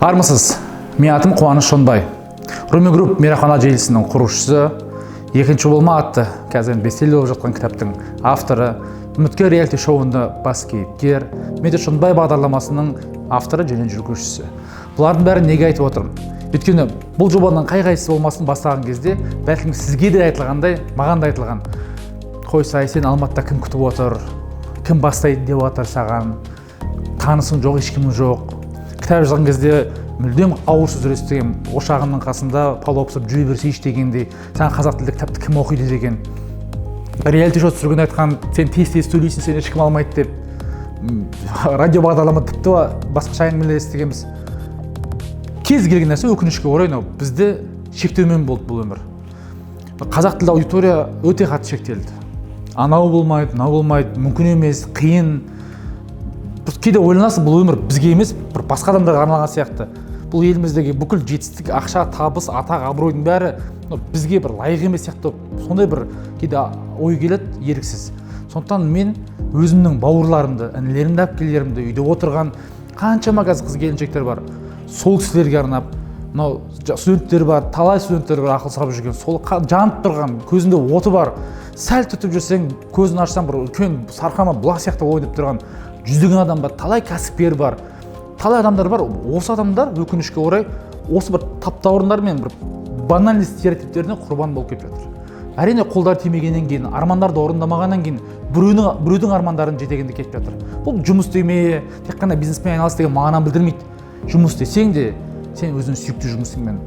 Армысыз! Менің атым Қуаныш Шонбай. Руми Групп мейрамхана желісінің құрушысы, «Екінші болма» атты қазір енді бестселлер болып жатқан кітаптың авторы, «Үміткер» реалити шоуында бас кейіпкер, «Метод Шонбай» бағдарламасының авторы және жүргізушісі. Бұлардың бәрін неге айтып отырмын? Өйткені бұл жобаның қай қайсысы болмасын бастаған кезде, бәлкім, сізге де айтылғандай, маған да айтылған: «Қойсай, сен Алматыда кім күтіп отыр, кім бастайды деп жатыр, саған танысың жоқ, ешкімің жоқ». Кітап жазған кезде мүлдем ауыр сөздер естігемін: «Ошағыңның қасында палау пісіріп жүре берсейші» дегендей, «Саған қазақ тілді кітапты кім оқиды?» деген. Реалити шоу түсіргенде айтқан: «Сен тез тез сөйлейсің, сені ешкім алмайды» деп. Радио бағдарлама, тіпті басқаша әңгімелер естігенбіз. Кез келген нәрсе, өкінішке орай, мынау бізде шектеумен болды. Бұл өмір, қазақ тілді аудитория өте қатты шектелді. Анау болмайды, мынау болмайды, мүмкін емес, қиын. Бір кейде ойланасың, бұл өмір бізге емес, бір басқа адамдарға арналған сияқты. Бұл еліміздегі бүкіл жетістік, ақша, табыс, атақ, абыройдың бәрі мынау бізге бір лайық емес сияқты. Сондай бір кейде ой келеді еріксіз. Сондықтан мен өзімнің бауырларымды, інілерімді, әпкелерімді, үйде отырған қаншама қазір қыз келіншектер бар, сол кісілерге арнап, мынау студенттер бар, талай студенттер бар ақыл сұрап жүрген, сол жанып тұрған, көзінде оты бар, сәл түртіп жүрсең, көзін ашсаң, бір үлкен сарқырама бұлақ сияқты ойнап тұрған жүздеген адам бар, талай кәсіпкер бар, талай адамдар бар. Осы адамдар, өкінішке орай, осы бір таптаурындар мен бір банальный стереотиптеріне құрбан болып кетіп жатыр. Әрине, қолдары тимегеннен кейін, армандарды орындамағаннан кейін, біреудің армандарын жетегінде кетіп жатыр. Бұл жұмыс істеме, тек қана бизнеспен айналыс деген мағынаны білдірмейді. Жұмыс істесең де, сен өзіңнің сүйікті жұмысыңмен,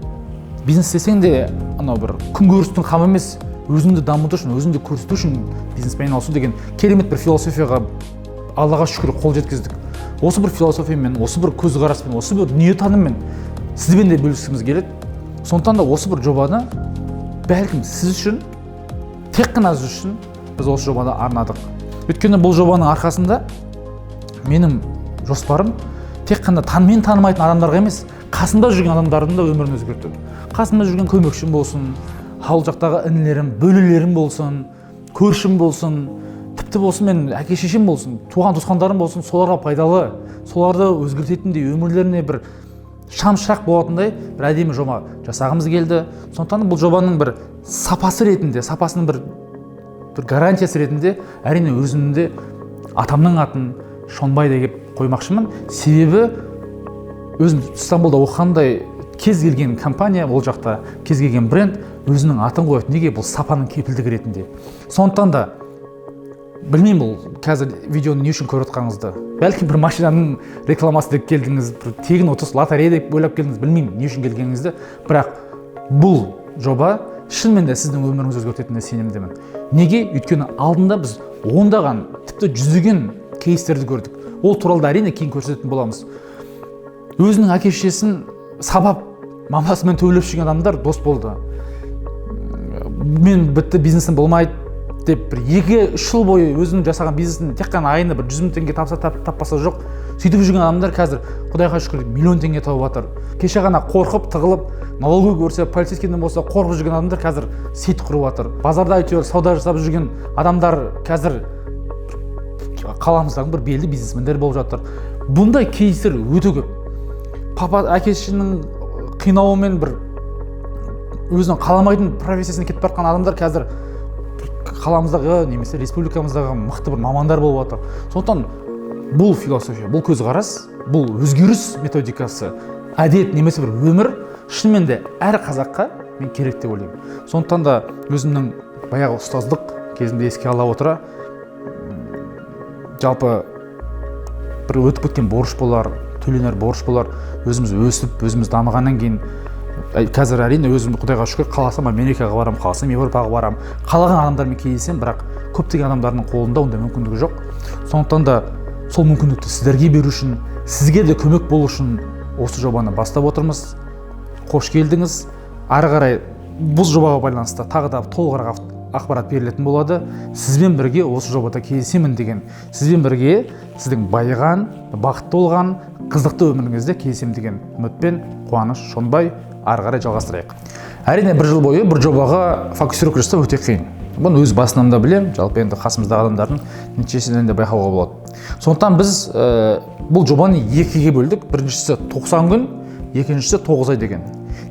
бизнес істесең де, анау бір күнкөрістің қамы емес, өзіңді дамыту үшін, өзіңді көрсету үшін бизнеспен айналысу деген керемет бір философияға, Аллаға шүкір, қол жеткіздік. Осы бір философиямен, осы бір көзқараспен, осы бір дүниетаныммен сізбен де бөліскіміз келеді. Сондықтан да осы бір жобаны, бәлкім, сіз үшін, тек қана сіз үшін біз осы жобаны арнадық. Өйткені бұл жобаның арқасында менің жоспарым тек қана мен танымайтын адамдарға емес, қасымда жүрген адамдардың да өмірін өзгерту. Қасымда жүрген көмекшім болсын, ауыл жақтағы інілерім, бөлелерім болсын, көршім болсын, тіпті болсын мен әке шешем болсын, туған туысқандарым болсын, соларға пайдалы, соларды өзгертетіндей, өмірлеріне бір шам шырақ болатындай бір әдемі жоба жасағымыз келді. Сондықтан да бұл жобаның бір сапасы ретінде, сапасының бір гарантиясы ретінде, әрине, өзімнің де атамның атын Шонбай деп қоймақшымын. Себебі өзім Стамбулда оқығандай, кез келген компания, ол жақта кез келген бренд өзінің атын қояды. Неге? Бұл сапаның кепілдігі ретінде. Сондықтан да білмеймін, бұл қазір видеоны не үшін көріп жатқаныңызды. Бәлкім, бір машинаның рекламасы деп келдіңіз, бір тегін ұтыс, лотерея деп ойлап келдіңіз, білмеймін не үшін келгеніңізді. Бірақ бұл жоба шынымен де сіздің өміріңізді өзгертетініне сенімдімін. Неге? Өйткені алдында біз ондаған, тіпті жүздеген кейстерді көрдік. Ол туралы да, әрине, кейін көрсететін боламыз. Өзінің әке шешесін сабап, мамасымен төбелесіп жүрген адамдар дос болды. «Мен бітті, бизнесім болмайды» деп, бір 2-3 жыл бойы өзінің жасаған бизнесін тек қана айына бір 100 000 теңге тапса тап, таппаса жоқ, сөйтіп жүрген адамдар қазір, Құдайға шүкір, миллион теңге тауып жатыр. Кеше ғана қорқып, тығылып, налоговый көрсе, полицейскийден болса, қорқып жүрген адамдар қазір сеть құрып жатыр. Базарда әйтеуір сауда жасап жүрген адамдар қазір қаламыздағы бір белді бизнесмендер болып жатыр. Бұндай кейстер өте көп. Папа, әкесінің қинауымен бір өзінің қаламайтын профессиясына кетіп бара жатқан адамдар қазір қаламыздағы немесе республикамыздағы мықты бір мамандар болып жатыр. Сондықтан бұл философия, бұл көзқарас, бұл өзгеріс методикасы, әдет немесе бір өмір шынымен де әр қазаққа мен керек деп ойлаймын. Сондықтан да өзімнің баяғы ұстаздық кезімді еске ала отыра, жалпы бір өтіп кеткен борыш болар, төленер борыш болар. Өзіміз өсіп, өзіміз дамығаннан кейін, қазір, әрине, өзім, Құдайға шүкір, қаласам, Америкаға барамын, қаласам, Европаға барамын, қалаған адамдармен кездесемін. Бірақ көптеген адамдардың қолында ондай мүмкіндігі жоқ. Сондықтан да сол мүмкіндікті сіздерге беру үшін, сізге де көмек болу үшін осы жобаны бастап отырмыз. Қош келдіңіз! Ары қарай бұл жобаға байланысты тағы да толығырақ ақпарат берілетін болады. Сізбен бірге осы жобада кездесемін деген, сізбен бірге сіздің байыған, бақытты болған, қызықты өміріңізде кездесемін деген үмітпен, Қуаныш Шонбай. Ары қарай жалғастырайық. Әрине, бір жыл бойы бір жобаға фокусировка жасау өте қиын. Бұны өз басымнан да білемін, жалпы енді қасымыздағы адамдардың нәтижесінен де байқауға болады. Сондықтан біз бұл жобаны екіге бөлдік. Біріншісі 90 күн, Екіншісі 9 ай деген.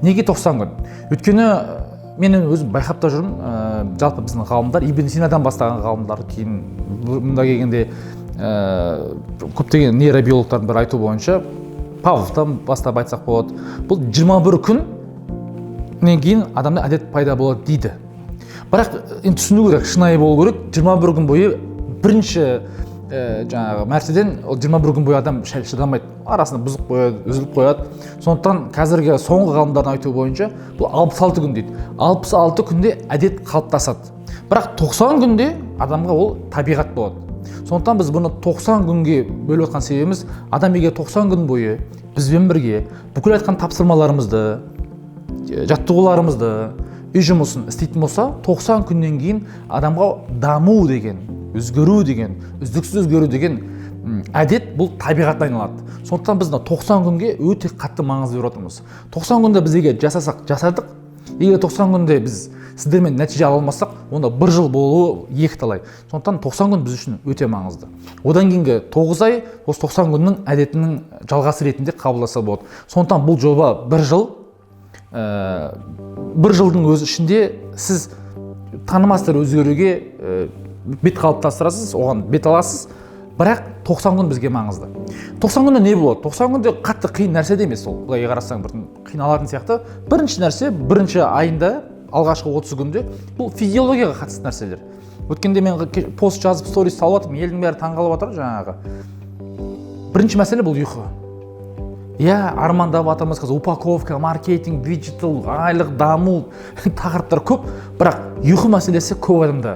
Неге 90 күн? Өйткені мен өзім байқап та жүрмін, жалпы біздің ғалымдар, Ибн Синадан бастаған ғалымдар, кейін мұнда келгенде көптеген нейробиологтардың бір айтуы бойынша, Павловтан бастап айтсақ болады, бұл 21 күннен кейін адамда әдет пайда болады дейді. Бірақ енді түсіну керек, шынайы болу керек. 21 күн бойы бірінші жаңағы мәртеден ол 21 күн бойы адам шыдамайды, арасында бұзып қояды, үзіліп қояды. Сондықтан қазіргі соңғы ғалымдардың айтуы бойынша бұл 66 күн дейді. 66 күнде әдет қалыптасады, бірақ 90 күнде адамға ол табиғат болады. Сондықтан біз бұны 90 күнге бөліп жатқан себебіміз, адам егер 90 күн бойы бізбен бірге бүкіл айтқан тапсырмаларымызды, жаттығуларымызды, үй жұмысын істейтін болса, 90 күннен кейін адамға даму деген, өзгеру деген, үздіксіз өзгеру деген әдет бұл табиғатына айналады. Сондықтан біз мына 90 күнге өте қатты маңыз беріп отырмыз. 90 күнде біз егер жасасақ, жасадық. Егер 90 күнде біз сіздермен нәтиже ала алмасақ, онда бір жыл болуы екі талай. Сондықтан 90 күн біз үшін өте маңызды. Одан кейінгі 9 ай осы 90 күннің әдетінің жалғасы ретінде қабылдаса болады. Сондықтан бұл жоба бір жыл, бір жылдың өзі ішінде сіз танымастар өзгеруге бет қалыптастырасыз, оған бет аласыз. Бірақ 90 күн бізге маңызды. 90 күнде не болады? 90 күнде қатты қиын нәрсе де емес ол. Былай қарасаң, бір қиналатын сияқты. Бірінші нәрсе, бірінші айында, алғашқы 30 күнде бұл физиологияға қатысты нәрселер. Өткенде мен пост жазып, сторис салып жатырмын, елдің бәрі таңғалып жатыр жаңағы. Бірінші мәселе бұл ұйқы. Иә, армандап жатырмыз қазір, упаковка, маркетинг, диджитал, айлық даму тақырыптар көп, бірақ ұйқы мәселесі көп адамда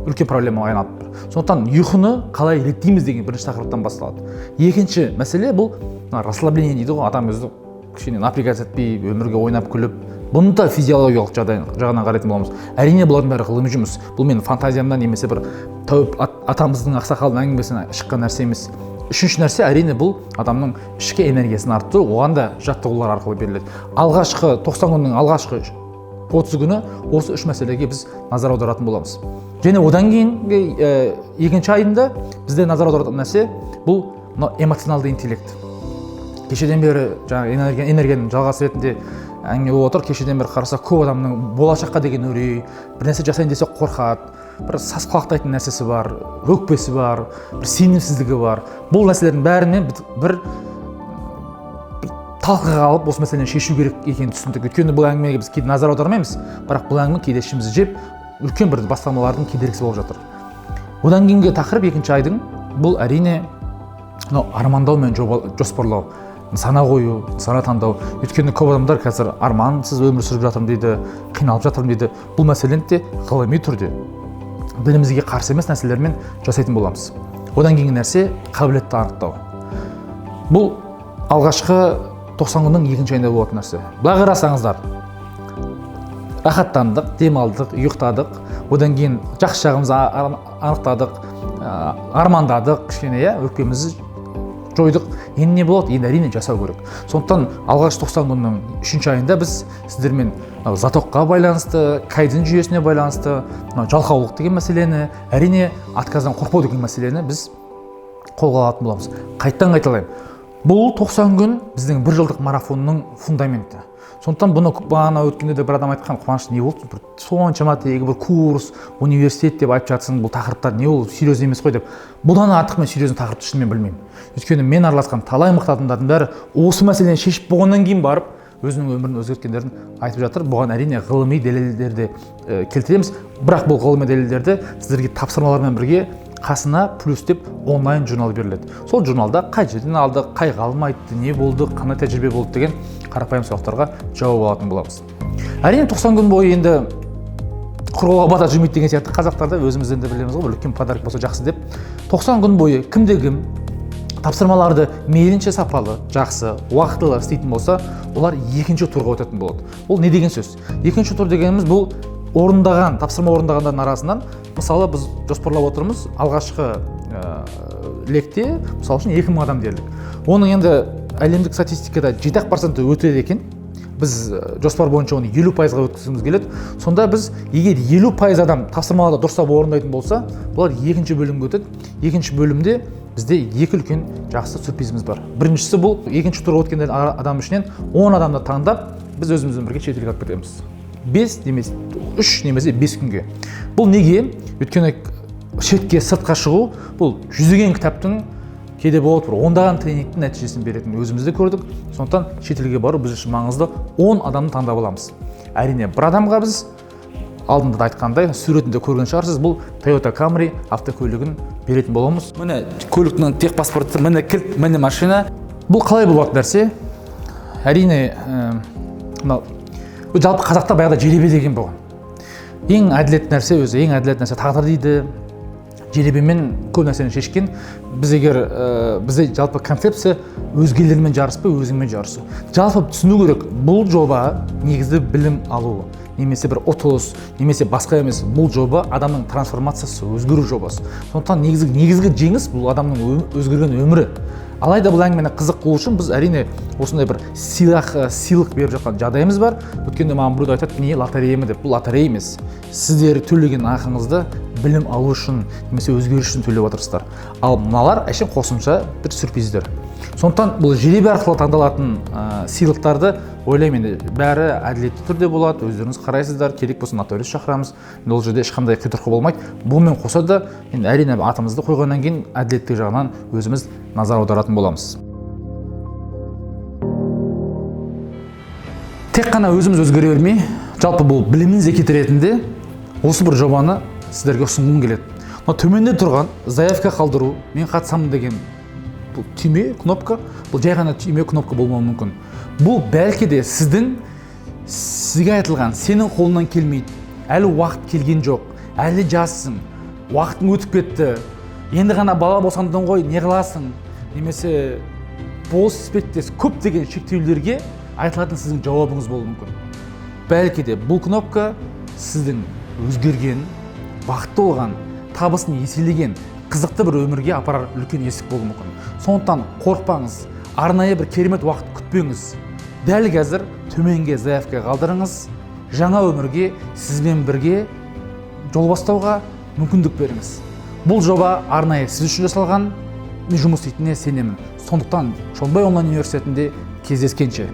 үлкен проблемаға айналып тұр. Сондықтан ұйқыны қалай реттейміз деген бірінші тақырыптан басталады. Екінші мәселе бұл мына расслабление дейді ғой, адам өзі кішкене напрягаться етпей, өмірге ойнап күліп, бұны да физиологиялық жағдай жағынан қарайтын боламыз. Әрине, бұлардың бәрі ғылыми жұмыс, бұл менің фантазиямнан немесе бір тәуіп атамыздың, ақсақалдың әңгімесінен шыққан нәрсе емес. Үшінші нәрсе, әрине, бұл адамның ішкі энергиясын арттыру, оған да жаттығулар арқылы беріледі. Алғашқы 90 күннің алғашқы 30 күні осы үш мәселеге біз назар аударатын боламыз. Және одан кейінгі екінші айында бізде назар аударатын нәрсе бұл мынау эмоционалды интеллект. Кешеден бері жаңағы энергияның жалғасы ретінде әңгіме болып отыр. Кешеден бері қарасақ, көп адамның болашаққа деген үрей, бір нәрсе жасайын десе қорқады, бір сасқалақтайтын нәрсесі бар, өкпесі бар, бір сенімсіздігі бар. Бұл нәрселердің бәрінен бір талқыға алып, осы мәселені шешу керек екенін түсіндік. Өйткені бұл әңгімеге біз кейде назар аудармаймыз, бірақ бұл әңгіме кейде ішімізді жеп, үлкен бір бастамалардың кедергісі болып жатыр. Одан кейінгі тақырып екінші айдың бұл, әрине, мынау армандау мен жоба, жоспарлау, нысана қою, нысана таңдау. Өйткені көп адамдар қазір армансыз өмір сүріп жатырмын дейді, қиналып жатырмын дейді. Бұл мәселені де ғылыми түрде, дінімізге қарсы емес нәрселермен жасайтын боламыз. Одан кейінгі нәрсе қабілетті анықтау. Бұл алғашқы 90 күннің екінші айында болатын нәрсе. Былай қарасаңыздар, рахаттандық, демалдық, ұйықтадық, одан кейін жақсы жағымызды анықтадық, армандадық кішкене, иә, өкпемізді жойдық. Енді не болады? Енді, әрине, жасау керек. Сондықтан алғашқы 90 күннің үшінші айында біз сіздермен мынау затокқа байланысты, кайдзен жүйесіне байланысты, мынау жалқаулық деген мәселені, әрине, отказдан қорықпау деген мәселені біз қолға алатын боламыз. Қайттан қайталаймын, бұл 90 күн біздің бір жылдық марафонның фундаменті. Сондықтан бұны бағана өткенде де бір адам айтқан: «Қуаныш, не болды, бір соншама тегі бір курс, университет деп айтып жатсың, бұл тақырыптар не, ол серьезный емес қой», — деп. Бұдан артық мен серьезный тақырыпты шынымен білмеймін. Өйткені мен араласқан талай мықты адамдардың бәрі осы мәселені шешіп болғаннан кейін барып өзінің өмірін өзгерткендерін айтып жатыр. Бұған, әрине, ғылыми дәлелдерді келтіреміз, бірақ бұл ғылыми дәлелдерді сіздерге тапсырмалармен бірге қасына плюс деп онлайн журнал беріледі. Сол журналда қай жерден алды, қай ғалым айтты, не болды, қандай тәжірибе болды деген қарапайым сұрақтарға жауап алатын боламыз. Әрине, 90 күн бойы енді құр қолға бата жүрмейді деген сияқты, қазақтарда өзімізден де білеміз ғой, бір үлкен подарок болса жақсы деп. 90 күн бойы кімде кім тапсырмаларды мейлінше сапалы, жақсы, уақытылы істейтін болса, олар екінші турға өтетін болады. Ол не деген сөз? Екінші тур дегеніміз бұл орындаған, тапсырма орындағандардың арасынан, мысалы, біз жоспарлап отырмыз алғашқы лекте, мысалы үшін, 2000 адам дерлік. Оның енді әлемдік статистикада 7 проценті өтеді екен. Біз жоспар бойынша оны 50%-ға өткізгіміз келеді. Сонда біз егер 50% адам тапсырмаларды дұрыстап орындайтын болса, бұлар екінші бөлімге өтеді. Екінші бөлімде бізде екі үлкен жақсы сюрпризіміз бар. Біріншісі, бұл екінші турға өткен адам ішінен 10 адамды таңдап, біз өзімізбен бірге шетелге алып кетеміз. 5 немесе 3 немесе 5 күнге. Бұл неге? Өйткені шетке, сыртқа шығу бұл жүздеген кітаптың, кейде болады бір ондаған тренингтің нәтижесін беретінін өзіміз де көрдік. Сондықтан шетелге бару біз үшін маңызды. 10 адамды таңдап аламыз. Әрине, бір адамға біз алдында да айтқандай, суретінде көрген шығарсыз, бұл Toyota Camry автокөлігін беретін боламыз. Міне, көліктің техпаспорты, міне кілт, міне машина. Бұл қалай болатын нәрсе? Әрине, мынау жалпы қазақта баяғыда жеребе деген болған. Ең әділетті нәрсе өзі, ең әділетті нәрсе тағдыр дейді. Жеребемен көп нәрсені шешкен. Біз егер бізде жалпы концепция өзгелермен жарыспай, өзіңмен жарысу. Жалпы түсіну керек, бұл жоба негізі білім алу немесе бір ұтыс немесе басқа емес. Бұл жоба адамның трансформациясы, өзгеру жобасы. Сондықтан негізгі жеңіс бұл адамның өзгерген өмірі. Алайда бұл әңгімені қызық қылу үшін біз, әрине, осындай бір сыйлық беріп жатқан жағдайымыз бар. Өткенде маған біреу айтады, не лотерея ме деп. Бұл лотерея емес. Сіздер төлеген ақыңызды білім алу үшін немесе өзгеру үшін төлеп отырсыздар. Ал мыналар әшейін қосымша бір сюрприздер. Сондықтан бұл жеребе арқылы таңдалатын сыйлықтарды ойлаймын, енді бәрі әділетті түрде болады, өздеріңіз қарайсыздар, керек болса нотариус шақырамыз. Енді ол жерде ешқандай қитұрқы болмайды. Бұнымен қоса да енді, әрине, атымызды қойғаннан кейін әділеттік жағынан өзіміз назар аударатын боламыз. Тек қана өзіміз өзгере бермей, жалпы бұл білімнің зекеті ретінде осы бір жобаны сіздерге ұсынғым келеді. Мына төменде тұрған заявка қалдыру, мен қатысамын деген бұл түйме, кнопка, бұл жай ғана түйме, кнопка болмауы мүмкін. Бұл бәлки де сізге айтылған, сенің қолыңнан келмейді, әлі уақыт келген жоқ, әлі жассың, уақытың өтіп кетті, енді ғана бала босандың ғой, не қыласың, немесе бос іспеттес көптеген шектеулерге айтылатын сіздің жауабыңыз болуы мүмкін. Бәлки де бұл кнопка сіздің өзгерген, бақытты болған, табысын еселеген, қызықты бір өмірге апарар үлкен есік болуы мүмкін. Сондықтан қорықпаңыз, арнайы бір керемет уақыт күтпеңіз. Дәл қазір төменге заявка қалдырыңыз, жаңа өмірге сізбен бірге жол бастауға мүмкіндік беріңіз. Бұл жоба арнайы сіз үшін жасалған, мен жұмыс істейтініне сенемін. Сондықтан Шонбай онлайн университетінде кездескенше.